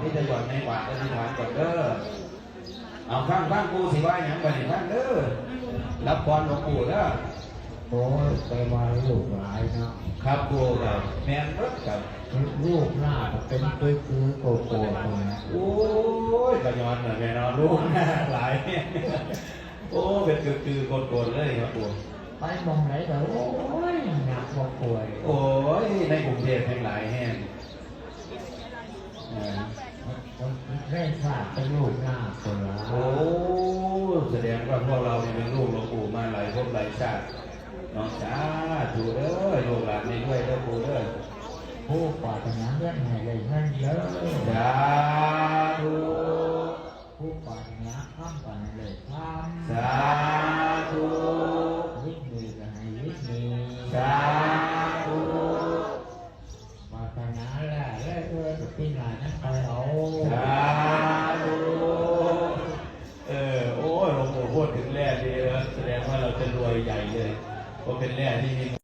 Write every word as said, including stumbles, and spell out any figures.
นี่จะหย่อนในหวานอธิษฐานก่อนเด้อ เอาฟังฟังปู่สิว่าหยังบัดนี้ฟังเด้อ รับพรหลวงปู่เด้อ โอ้ย ไปว่าลูกหลายเนาะ ครับปู่ครับ แม่นเบิดครับ ลูกหน้าก็เป็นคือคือโกโก้นะ โอ้ย ก็ย้อนน่ะแม่เนาะ ลูกหน้าหลาย โอ้ เป็นคือคือโกโก้เลยครับปู่ ไปหม่องไหนก็ โอ้ย หนักบ่ป่วย โอ้ย ในกรุงเทพฯแห่งหลายแห่ง เออ ได้ทราบเป็นลูกหน้าคนละ โอ้ แสดงว่าพวกเราเนี่ยเป็นลูกหลวงปู่มาหลายภพหลายชาติเนาะ สาธุเด้อ ลูกหลานนี่ด้วยเด้อปู่เด้อ ผู้ปรารถนาเงินให้ได้เงินเด้อ สาธุ ผู้ปรารถนาคำก็ให้ได้คำ สาธุ วิทย์หนี้ก็ให้วิทย์หนี้ สาธุ ปรารถนาแล้ว แล้วเออจะปีหน้ายังไปเอา สาธุ เออ โอ้ย หลวงปู่พูดถึงแร่ดีแล้ว แสดงว่าเราจะรวยใหญ่เลย เพราะเป็นแร่ที่มี